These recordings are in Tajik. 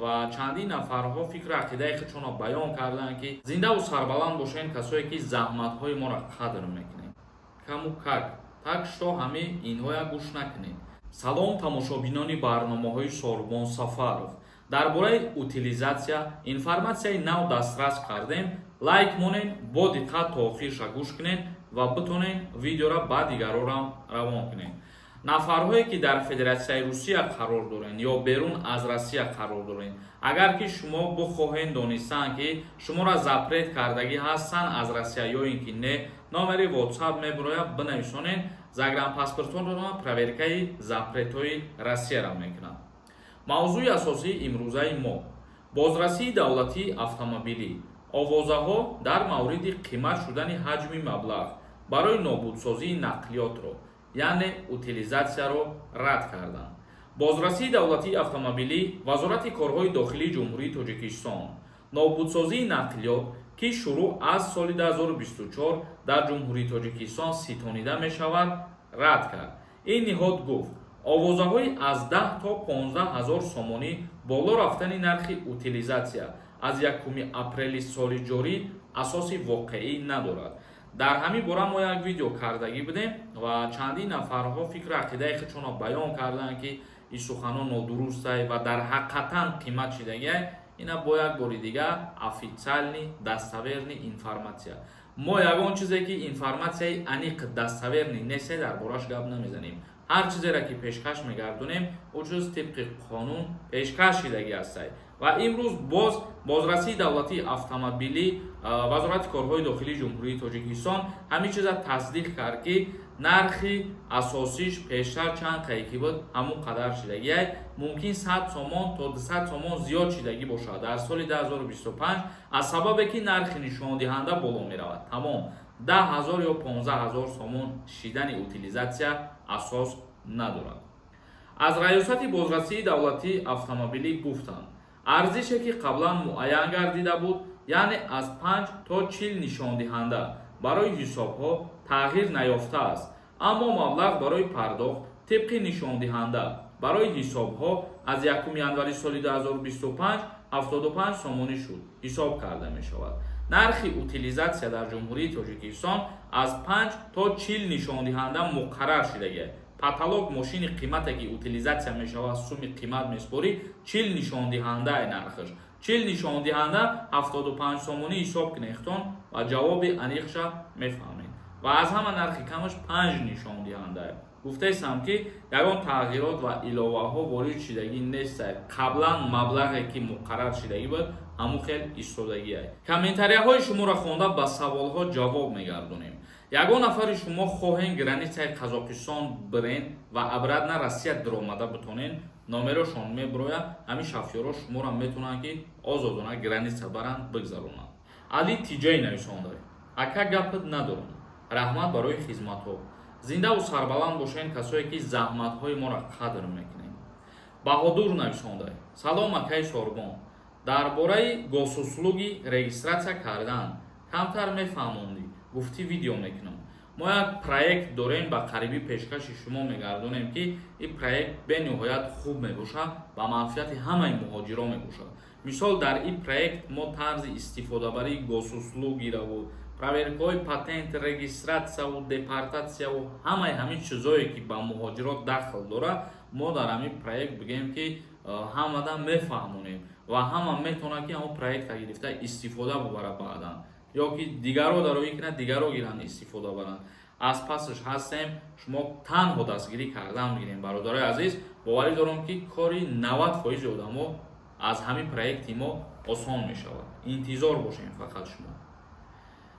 Ва чандин нафарҳо фикру ақидаи худшонро баён карданд, ки зиндаву сарбаланд бошен, касое ки заҳматҳои моро қадр мекунед. Кому как, так что ҳамаи инҳоя гӯш накунед. Салом, тамошобинони барномаҳои Сорбон Сафаров. Дар бораи утилизация информатсияи нав дастрас кардем. Лайк монед, бо диққат то охирша гӯш кунед ва битонед видеора ба дигарорам равон кунед. Нафарҳое ки дар Федератсияи Русия қарор доред ё берун аз Россия қарор доред, агар ки шумо бихоҳед донистан, ки шуморо запрет кардагӣ ҳастанд аз Россия ё ин ки не, номери WhatsApp мебурояд, бинависонед. Загранпаспортонро проверкаи запретҳои Россияро мекунад. Мавзӯи асосии имрӯзаи мо: бозрасии давлатии автомобилӣ овозаҳо дар мавриди қимат шудани ҳаҷми маблағ барои нобудсозии нақлиётро, яъне утилизатсияро, рад карданд. Бозрасии давлатии автомобилӣ, Вазорати корҳои дохилии Ҷумҳурии Тоҷикистон, нобудсозии нақлиёт, ки шурӯъ аз соли 2024 дар Ҷумҳурии Тоҷикистон ситонида мешавад, рад кард. Ин ниҳод гуфт, овозаҳои аз 10 то 15 ҳазор сомонӣ боло рафтани нархи утилизатсия аз 1 апрели соли ҷорӣ асоси воқеӣ надорад. Дар ҳамин бора мо як видео кардагӣ будем ва чандин нафарҳо фикру ақидаи худшонро баён карданд, ки ин суханҳо нодурустай ва дар ҳақиқатан қимат шидагиай. Ина бо як бори дигар официальный, достоверный информация. Мо ягон чизе ки информатсияи аниқ, достоверный несте, дар бораш гап намезанем. Ҳар чизеро ки пешкаш мегардонем, ӯ чиз тибқи қонун пешкаш шидагӣ ҳастай. Ва имрӯз боз бозрасии давлатии автомобилӣ, Вазорати корҳои дохилии Ҷумҳурии Тоҷикистон ҳамин чиза тасдиқ кард, ки нархи асосиш пештар чанд қае ки буд, ҳамон қадар шидагиай. Мумкин 100 сомон то 200 сомон зиёд шидагӣ бошад дар соли 2025, аз сабабе ки нархи нишондиҳанда боло меравад. Тамом, 10 000 ё 15 000 сомон шидани утилизатсия асос надорад. Аз Раёсати бозрасии давлатии автомобилӣ гуфтанд, арзише ки қаблан муайян гардида буд, яъне аз 5 то 40 нишондиҳанда барои ҳисобҳо, тағйир наёфтааст, аммо маблағ барои пардохт тибқи нишондиҳанда барои ҳисобҳо аз 1 январи соли 2025 75 сомонӣ шуд ҳисоб карда мешавад. Нархи утилизатсия дар Ҷумҳурии Тоҷикистон аз 5 то 40 нишондиҳанда муқаррар шидагиаст. Потолок мошини қимате ки утилизатсия мешавад, суми қимат меспорӣ, 40 нишондиҳандаи нархаш. 40 нишондиҳанда 75 сомонӣ ҳисоб кунехтон ва ҷавоби аниқша мефаҳмед. Ва аз ҳама нархи камаш 5 нишондиҳандае. Гуфтаистам, ки ягон тағйирот ва иловаҳо ворид шидагӣ нестад. Қаблан маблағе ки муқаррар шидагӣ буд, ҳамун хел истодагиай. Комментарияҳои шуморо хонда, ба саволҳо ҷавоб мегардонем. Ягон нафари шумо хоҳен границаи Қазоқистон бирен ва обратно Россия диромада битонен, номерошон мебирояд. Ҳамин шофёрҳо шуморо метавонанд, ки озодона граница баранд, бигзаронанд. Али Тиҷай нависонда: «Ака, гапат надорам, раҳмат барои хизматҳо. Зиндаву сарбаланд бошен, касое ки заҳматҳои моро қадр мекунед». Баҳодур нависонда: «Салом, акаи Сорбон, дар бораи Госуслуги регистрация кардан камтар мефаҳмондӣ, гуфтӣ видео мекунам». Мо як проект дорем, ба қарибӣ пешкаши шумо мегардонем, ки ин проект бениҳоят хуб мебошад, ба манфиати ҳамаи муҳоҷирон мебошад. Мисол, дар ин проект мо тарзи истифодабарии Госуслугираву проверкаҳои патент, регистратсияву депортатсияву ҳамаи ҳамин чизое ки ба муҳоҷирот дахл дорад, мо дар ҳамин проект бигӯем, ки ҳамада мефаҳмонем ва ҳама метавонад, ки ҳамон проекта гирифта истифода бубарад баъдан ё ки дигарро дароӣ кунад, дигарро гиранд, истифода баранд. Аз пасаш ҳастем, шумо танҳо дастгирӣ кардан мегирем. Бародарои азиз, боварӣ дорам, ки кори 90 фоизи одамо аз ҳамин проекти мо осон мешавад. Интизор бошем фақат шумо.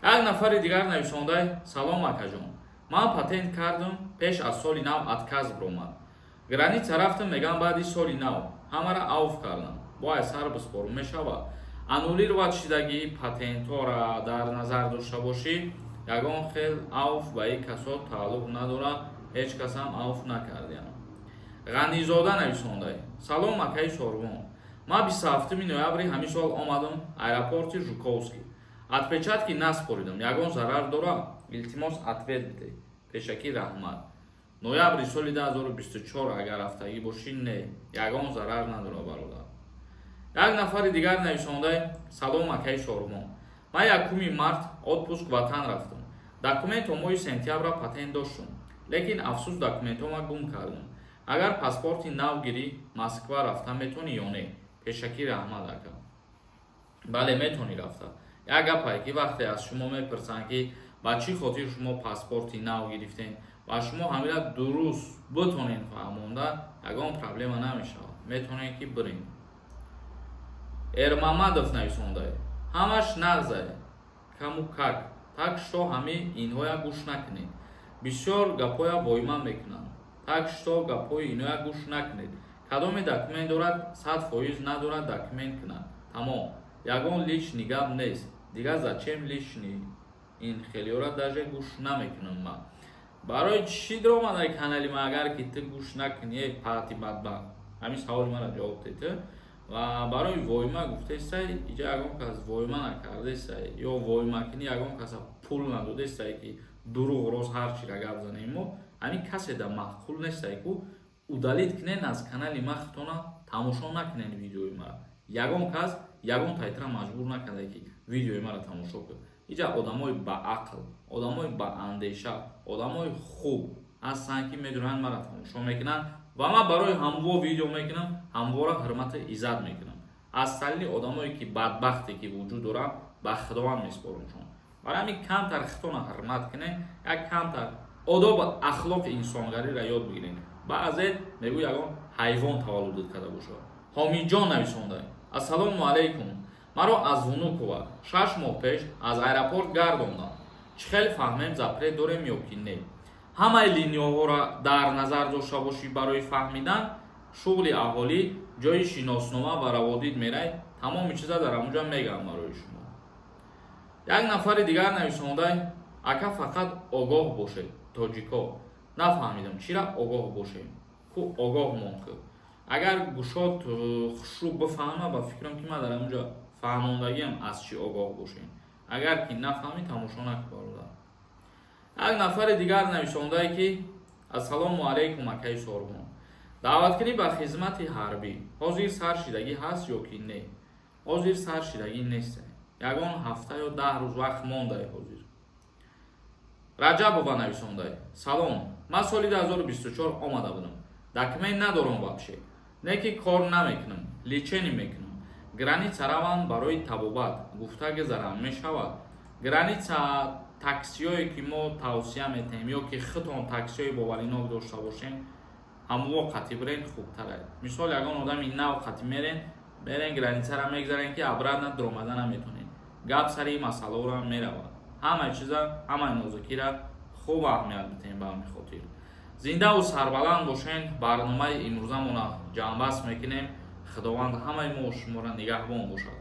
Як нафари дигар нависондай: «Салом, акаҷон, ман патент кардам, пеш аз соли нав отказ биромад. Граница рафтам, мегам, баъди соли нав ҳамара авф кардам, бояд сар биспорум, мешавад?» Аннулировать шидагии патентҳоро дар назар дошта бошӣ, ягон хел авф ба ин касо тааллуқ надорад, ҳеҷ касам авф накардиам. Ғанизода нависондай: «Салом, акаи Сорбон, ман 27 ноябри ҳамин сол омадам, аэропорти Жуковский отпечатки наспоридам, ягон зарар дорад? Илтимос, ответ бидеҳ, пешакӣ раҳмат». Ноябри соли 2024 агар рафтагӣ бошӣ, не, ягон зарар надорад, бародар. Як нафари дигар нависонда: «Салом, акаи Шорумон, ман 1 март отпуск ватан рафтам. Документҳо моҳи сентябра патент доштум, лекин афсӯс, документҳома гум кардам. Агар паспорти нав гирӣ, Москва рафта метавонӣ ё не? Пешакӣ раҳмат, ака». Бале, метавонӣ рафта. Як гапае, ки вақте аз шумо мепурсанд, ки ба чӣ хотир шумо паспорти нав гирифтем, ва шумо ҳамира дуруст битонед фаҳмонда, ягон проблема намешавад, метавонед, ки биред. Эрмамадов нависондае: «Ҳамаш нағзае, каму как, так что ҳами инҳоя гӯш накунед, бисёр гапҳоя воима мекунанд, так что гапҳои иноя гӯш накунед. Кадоме документ дорад, 100% надорад, документ кунад, тамом. Ягон лишний гап нест дигар. Зачем лишний? Ин хелиёра даже гӯш намекунам ман. Барои чӣ даромадаи канали ман, агар ки ту гӯш накунӣ, эй пати бадбахт? Ҳамин саволи мара ҷавоб де ту. Ва барои воима гуфтесай, иҷа ягон кас воима накардесай ё воима кунӣ, ягон каса пул надодесай, ки дурӯғ рост ҳар чира гап занем мо. Ҳамин касе да маъқул нестай ку, удалить кунен аз канали ма, хитона тамошо накунен видеои мара. Ягон кас ягон тайтра маҷбур накарда, ки видеои мара тамошо кун. Иҷа одамои баақл, одамои баандеша, одамои хуб ҳастанд, ки медонанд, мара тамошо мекунанд, ва ман барои ҳамво видео мекунам, ҳамвора ҳурмату иззат мекунам. Аз салли одамое ки бадбахте ки вуҷуд доранд, ба Худованд месупорумшон. Барои ҳамин камтар хитона ҳурмат кунед, як камтар одобу ахлоқи инсонгариро ёд бигиред. Баъзе мегӯ, ягон ҳайвон таваллудат карда бошад. Ҳомиҷон нависонда: «Ассалому алайкум, маро аз Внуково 6 моҳ пеш аз аэропорт гардондам. Чӣ хел фаҳмем, запрет дорем ё ки не?» Ҳамаи линияҳоро дар назар дошта бошӣ. Барои фаҳмидан шуғли аҳолӣ, ҷои шиноснома ва раводид мерай, тамоми чиза дар ҳамуҷа мегӯям барои шумо. Як нафари дигар нависонда: «Ака, фақат огоҳ бошед, тоҷико». Нафаҳмидам, чира огоҳ бошем ку? Огоҳ мон ку, агар гушод хушрӯ бифаҳма. Ба фикрам, ки ман дар ҳамуҷа фаҳмондагиам, аз чӣ огоҳ бошем. Агар ки нафаҳмӣ, тамошо накун, бародар. Як нафари дигар нависондае, ки: «Ассалому алайкум, акаи Сорбон, даъваткунӣ ба хизмати ҳарбӣ ҳозир сар шидагӣ ҳаст ё ки не?» Ҳозир сар шидагӣ нест, ягон ҳафта ё 10 рӯз вақт мондае ҳозир. Раҷабова нависондае: «Салом, ман соли 2024 омада будам, документ надорам вообще, не ки кор намекунам, лечение мекунам. Граница равам, барои табобат гуфта гузарам, мешавад?» Граница таксиҳое, ки мо тавсия метаҳем, ё ки худтон таксиҳои боваринок дошта бошем, ҳамво қатӣ бирен, хубтарад. Мисол, ягон одами нав қатӣ мерен, мерен, границара мегзарен, ки обратно дуромада наметонед. Гап сари ин масъалаҳоро меравад. Ҳамаи чиза, ҳамаи нозукира хуб аҳамият битем. Ба ҳамин хотир зиндаву сарбаланд бошен. Барномаи имрӯзамона ҷамъбаст мекунем. Худованд ҳамаи мо шуморо нигаҳбон бошад.